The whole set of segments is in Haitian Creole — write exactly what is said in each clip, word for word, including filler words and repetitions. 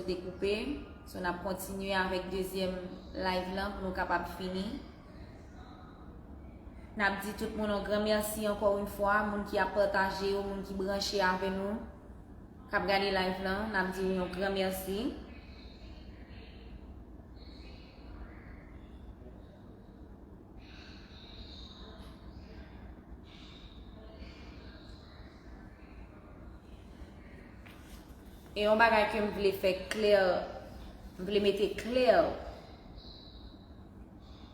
dekoupe. So, n ap kontinye avèk dezyèm live lan pou nou kapab fini. N ap di tout moun yon gran mèsi ankò yon fwa, moun ki ap pataje yo, moun ki branche avè nou, k ap gade live lan, n ap di w yon gran mèsi. E yon bagay ke m vle fè klè, m vle mete klè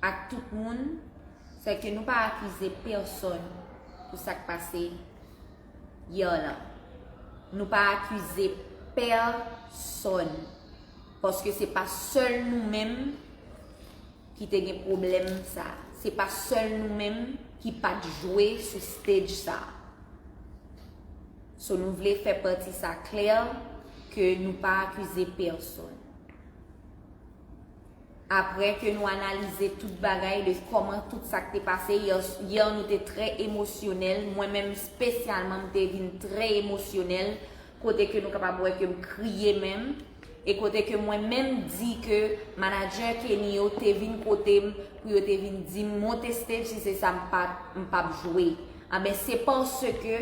ak tout moun, se ke nou pa akize pèsonn pou sa k pase yè lan. Nou pa akize pèsonn, paske se pa sèl nou menm ki te gen pwoblèm sa. Se pa sèl nou menm ki pa t jwe sou stage sa. So, nou vle fè pati sa klè ke nou pa akize pèsonn. Apre ke nou analize tout bagay de kòman tout sa k te pase, yè, yè nou te trè emosyonèl, mwen menm espesyalman m te vin trè emosyonèl, kote ke nou kapab wè ke m kriye menm, e kote ke mwen menm di ke manadjè Kenny yo te vin kote m pou yo te vin di m monte stage, si se sa m pa, m p ap jwe. Anben, se paske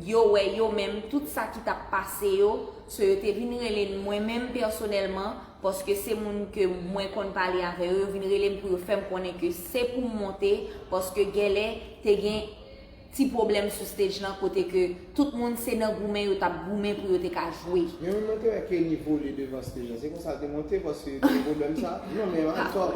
yo wè yo menm tout sa ki t ap pase yo, so yo te vin rele m mwen menm pèsonèlman, paske se moun ke mwen konn pale avè yo, yo vin rele m pou yo fè m konnen ke se pou m monte, paske gèlè te gen ti pwoblèm sou stage lan kote ke tout moun se nan goumen yo t ap goumen pou yo te ka jwe. Men mwen te wè Kenny vole devan stage lan, se konsa l te monte paske yo te gen pwoblèm sa. Non, men an tò.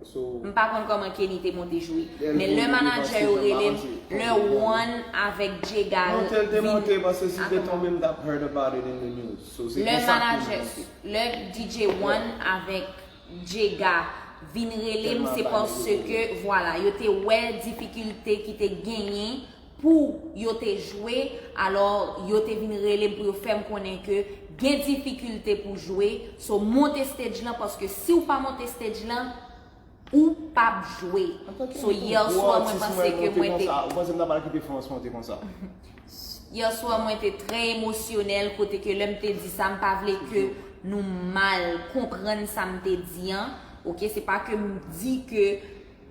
So, m pa konn kòman Kenny te monte jwe. Men lè manadjè yo rele m, lè One avèk Jega vin. Non, tel te monte paske si te tonbe, m t ap heard about it in the news. So, se konsa pou monte. Lè D J One avèk Jega vin rele m, se paske, vwala, yo te wè difikilte ki te genyen pou yo te jwe, alò yo te vin rele m pou yo fè m konnen ke gen difikilte pou jwe, so monte stage lan, paske si w pa monte stage lan, ou p ap jwe. So, yè swa, mwen panse ke mwen te. Ou panse m ta pral kite Frans monte konsa? Yè swa, mwen te trè emosyonèl, kote ke lè m te di sa, m pa vle ke nou mal konprann sa m te di an. Oke, se pa ke m di ke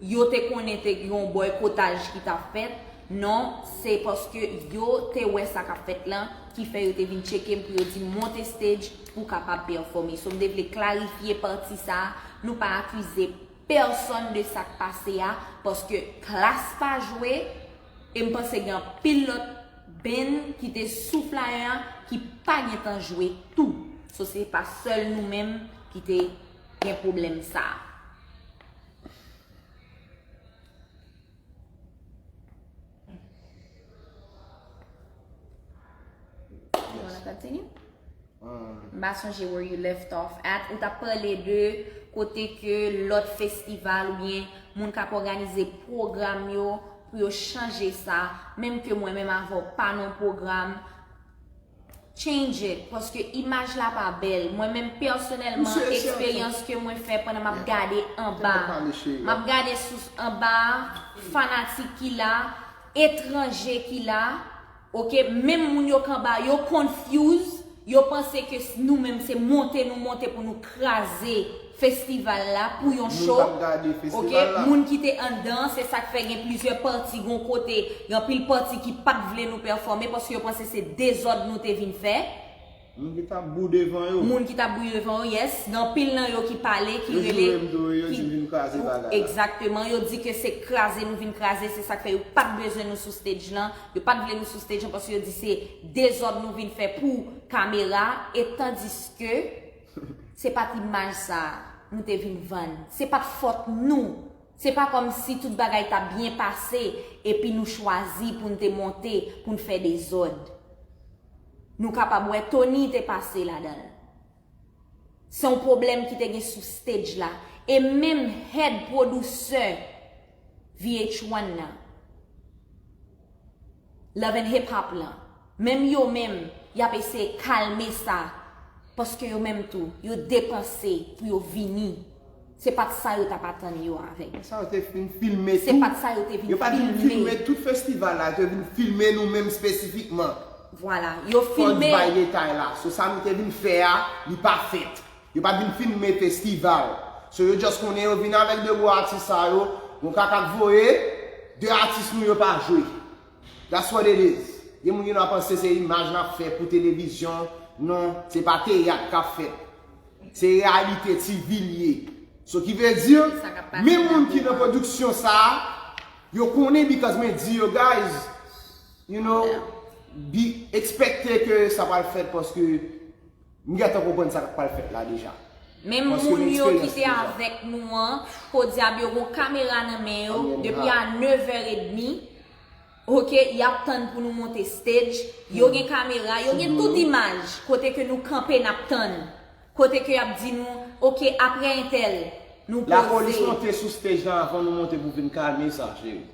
yo te konnen te gen yon bòykotaj ki t ap fèt. Non, se paske yo te wè sa k ap fèt lan ki fè yo te vin tcheke m pou yo di m monte stage pou w kapab pèfòme. So, m te vle klarifye pati sa a. Nou pa akize pèsonn de sa k pase a, paske Klass pa jwe, e m panse gen anpil lòt band ki te sou flyer a ki pa gentan jwe tou. So, se pa sèl nou menm ki te gen pwoblèm sa a. You wanna continue? M pa sonje where you left off at. Ou t ap pale de kote ke lòt festival oubyen moun k ap òganize pwogram yo pou yo chanje sa. Menm ke mwen menm avè w pa nan pwogram, change it, paske imaj la pa bèl. Mwen menm pèsonèlman, eksperyans ke mwen fè pandan m ap gade anba, m ap gade sou anba, fanatik ki la, etranje ki la, oke, menm moun yo k anba, yo confuse, yo panse ke s-, nou menm se monte nou monte pou nou kraze festival la, pou yon show. Oke, moun ki te anndan, se sa k fè gen plizyè pati, gon kote, gen anpil pati ki pa t vle nou pèfòme paske yo panse se dezòd nou te vin fè. Moun ki t ap bou devan yo. Moun ki t ap bou devan yo, yes. Gen anpil nan yo ki pale, ki rele, ki, egzakteman, yo di ke se kraze nou vin kraze, se sa k fè yo pa t bezwen nou sou stage lan, yo pa t vle nou sou stage lan paske yo di se dezòd nou vin fè pou kamera, e tandiske se pa t imaj sa a nou te vin vann. Se pa t fòt nou. Se pa kòmsi tout bagay t ap byen pase, epi nou chwazi pou n te monte, pou n fè dezòd. Nou kapab wè Tony te pase ladan l. Se yon pwoblèm ki te gen sou stage la. E menm head producer V H one nan, Love and Hip Hop lan, menm yo menm, y ap eseye kalme sa, paske yo menm tou, yo depanse pou yo vini. Se pa t sa yo t ap atann yo avè. Sa yo te vin filme tou. Se pa t sa yo te vin filme. Yo pa t vin filme tout festival la, yo te vin filme nou menm espesifikman. Vwala, yo filme. Fò di bay detay la. So sa nou te vin fè a, li pa fèt. Yo pa t vin filme festival. So yo just konnen yo vin avèk de gwo atis sa yo, gon kaka k voye, de atis nou yo pa jwe. That's what it is. Gen moun ki nan panse se imaj n ap fè pou televizyon. Non, se pa teyat k ap fèt. Se reyalite ti vil ye. So ki vle di, menm moun ki nan pwodiksyon sa a, yo konnen because men di yo, guys, you know, bi, ekspekte ke sa pral fèt paske m gentan konprann sa k ap pral fèt la deja. Menm moun yo ki te avèk nou an, podyab yo gon kamera nan men yo, depi a nevè edmi, oke, y ap tann pou nou monte stage, yo gen kamera, yo gen tout imaj, kote ke nou kanpe n ap tann, kote ke y ap di nou, oke, apre entèl, nou poze. Lapolis monte sou stage la avan nou monte pou vin kalme sa, cheri.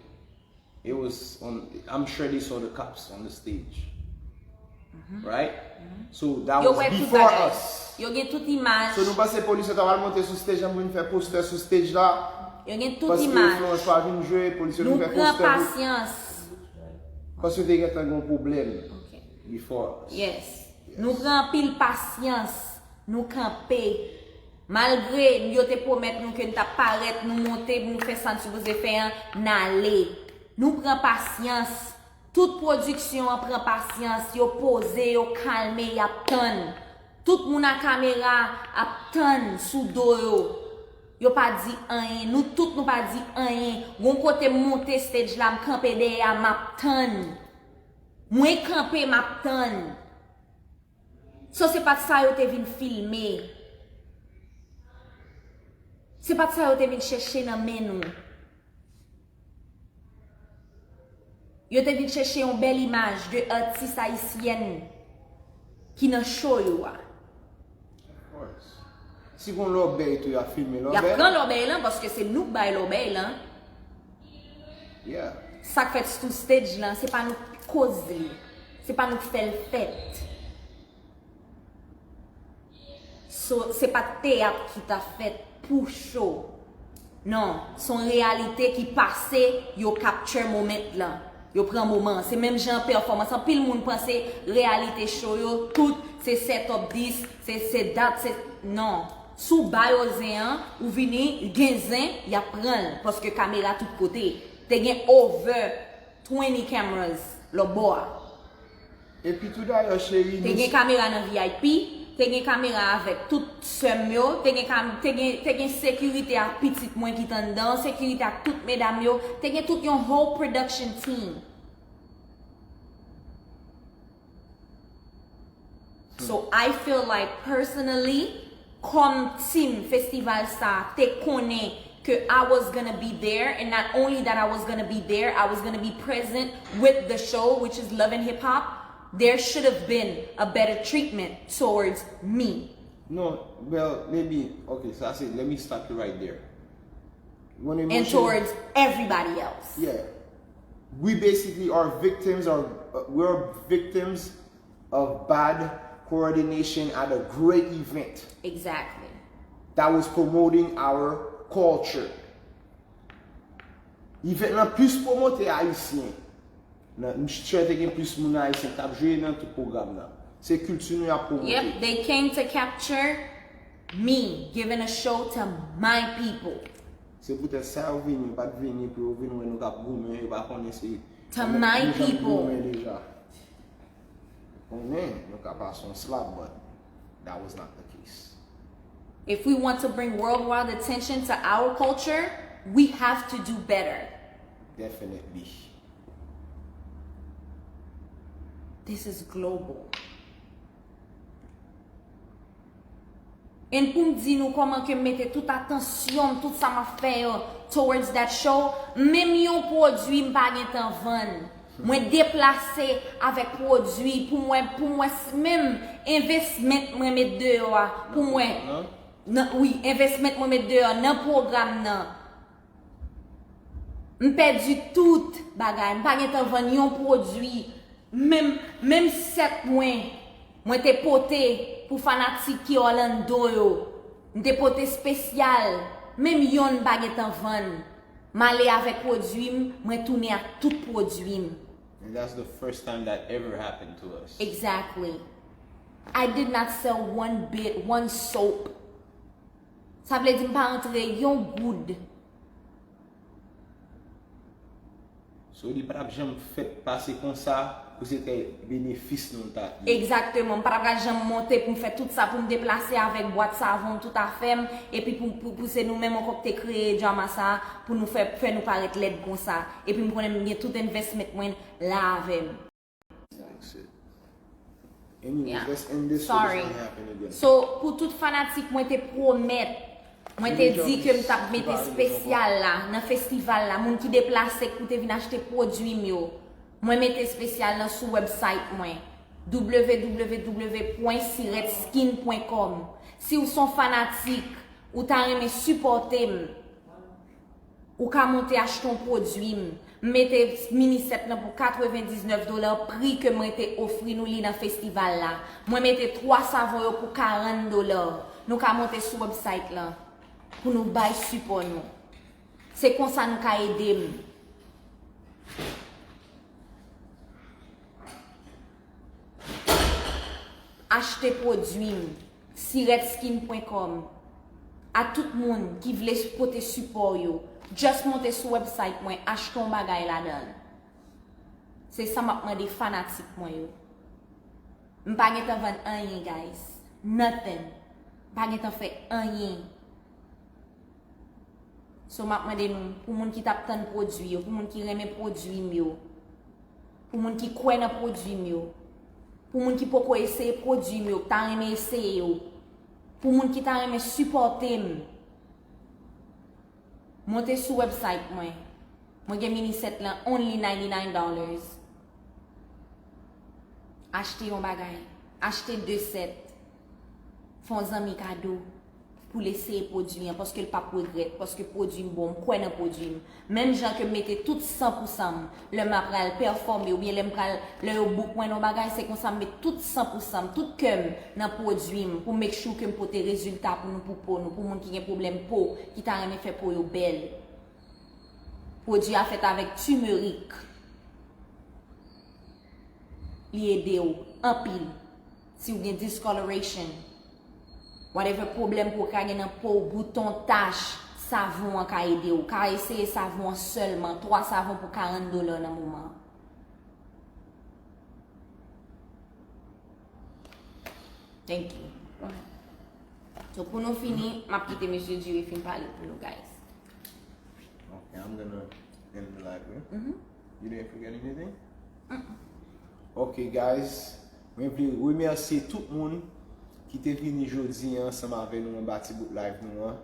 It was on, I'm sure they saw the cops on the stage. Right? So that was before us. Yo gen tout imaj. So nou panse polis yo ta pral monte sou stage la pou vin fè postè sou stage la? Yo gen tout imaj. Paske Florence pa vin jwe, polis yo vin fè postè. Nou pran pasyans. Paske te gentan gen yon pwoblèm before us. Yes. Nou pran anpil pasyans. Nou kanpe. Malgre yo te pwomèt nou ke n t ap parèt, nou monte, nou fè sa n sipoze fè an, n ale. Nou pran pasyans. Tout pwodiksyon an pran pasyans, yo poze, yo kalme, y ap tann. Tout moun a kamera ap tann sou do yo. Yo pa di anyen, nou tout nou pa di anyen. Gon kote m monte stage la, m kanpe dèyè a, m ap tann. Mwen kanpe, m ap tann. So se pa t sa yo te vin filme. Se pa t sa yo te vin chèche nan men nou. Yo te vin chèche yon bèl imaj de atis ayisyèn ki nan show yo a. Of course. Si gon lòbèy tou, y ap filme lòbèy. Y ap pran lòbèy lan paske se nou k bay lòbèy lan. Yeah. Sa k fèt sou stage lan, se pa nou k koz li. Se pa nou k fè l fèt. So, se pa t teyat ki ta fèt pou show. Non, se yon reyalite ki pase, yo capture moment lan. Yo pran moman an. Se menm jan pèfòmans. Anpil moun panse reyalite show yo, tout se set up this, se, se that, se, non. Si w ba yo zen an, ou vini, gen zen, y ap pran l. Paske kamera tout kote. Te gen over twenty cameras lòtbò a. Epi tou dayè, cheri, te gen kamera nan V I P, te gen kamera avèk tout sè m yo, te gen kam-, te gen, te gen sekirite ak pitit mwen ki t anndan, sekirite ak tout medam yo, te gen tout yon whole production team. So I feel like personally, kòm team festival sa te konnen ke I was gonna be there, and not only that I was gonna be there, I was gonna be present with the show, which is Love and Hip Hop. There should have been a better treatment towards me. No, well, maybe, okay, so I say, let me stop you right there. And towards everybody else. Yeah. We basically are victims, or uh, we're victims of bad coordination at a great event. Exactly. That was promoting our culture. Event lan plis pwomote ayisyen. Nan, m sure te gen plis moun ayisyen k t ap jwe nan tout pwogram nan. Se kilti nou y ap pwomote. Yep, they came to capture me, giving a show to my people. Se poutèt sa yo vini, yo pa t vini pou yo vin wè nou k ap goumen, yo pa konnen se To my people. Goumen deja. Konnen, nou ka pase yon slap, but that was not the case. If we want to bring worldwide attention to our culture, we have to do better. Definitely. This is global. And pou m di nou kòman ke m mete tout atansyon m, tout sa m ap fè yo towards that show, menm yon pwodui m pa gentan vann. Mwen deplase avèk pwodui pou mwen, pou mwen s-, menm investment mwen met deyò a, pou mwen, nan, wi, investment mwen met deyò nan pwogram nan. M pèdi tout bagay. M pa gentan vann yon pwodui. Menm, menm sèt mwen, mwen te pote pou fanatik ki Orlando yo. M te pote espesyal. Menm yonn m pa gentan vann. M ale avèk pwodui m, mwen tounen ak tout pwodui m. And that's the first time that ever happened to us. Exactly. I did not sell one bit, one soap. Sa vle di m pa antre yon goud. So li pa t ap janm fèt pase konsa pou se te benefis nou l t ap ye. Egzakteman. M pa t ap janm monte pou m fè tout sa, pou m deplase avèk bwat savon, tout afè m, epi pou, pou, pou se nou menm ankò ki te kreye drama sa pou nou fè, fè nou parèt lèd konsa. Epi m konnen m gen tout investment mwen la avè m. Fix it. Anyways, Yeah. Let's end this so Sorry. This won't happen again. So, pou tout fanatik, mwen te pwomèt, mwen te di ke m t ap mete espesyal la nan festival la, moun ki deplase, ki te vin achte pwodui m yo. Mwen mete espesyal lan sou website mwen, w w w pwen siretskin pwen kòm. Si w se yon fanatik, ou ta renmen sipòte m, ou ka monte achte yon pwodui m. M mete mini sèt lan pou katrevendiznèf dola, pri ke mwen te ofri nou li nan festival la. Mwen mete twa savon yo pou karant dola. Nou ka monte sou website lan pou nou bay sipò nou. Se konsa nou ka ede m. Achte pwodui m, siretskin pwen kòm. A tout moun ki vle pote sipò yo, just monte sou website mwen, achte yon bagay ladan l. Se sa m ap mande fanatik mwen yo. M pa gentan vann anyen, guys. Nothing. M pa gentan fè anyen. So, m ap mande nou, pou moun ki t ap tann pwodui yo, pou moun ki renmen pwodui m yo, pou moun ki kwè nan pwodui m yo, pou moun ki poko eseye pwodui m yo, ki ta renmen eseye yo, pou moun ki ta renmen sipòte m, monte sou website mwen. Mwen gen mini sèt lan, only ninety-nine dollars. Achte yon bagay. Achte de sèt. Fè yon zanmi kado pou l eseye pwodui an, paske l p ap regrèt, paske pwodui m bon, m kwè nan pwodui m. Menm jan ke m mete tout san pou san m, lè m pral pèfòme, oubyen lè m pral, lè yo book mwen nan yon bagay, se konsa m met tout san pou san m, tout kè m nan pwodui m, pou make sure ke m pote rezilta pou nou, pou po nou, pou moun ki gen pwoblèm po, ki ta renmen fè po yo bèl. Pwodui a fèt avèk timerik. Li ede w anpil. Si w gen discoloration, whatever pwoblèm po w ka gen nan po w, bouton, tach, savon an ka ede w. Ou ka eseye savon an sèlman, twa savon pou karant dola nan moman an. Thank you. So, pou nou fini, m ap kite mesye Dure fin pale pou nou, guys. Okay, I'm gonna end the live here. Mhm. You didn't forget anything? Mm-mm. Ok, guys. Mwen vle remèsye tout moun ki te vini jodi an ansanm avè nou anba ti bout live nou an.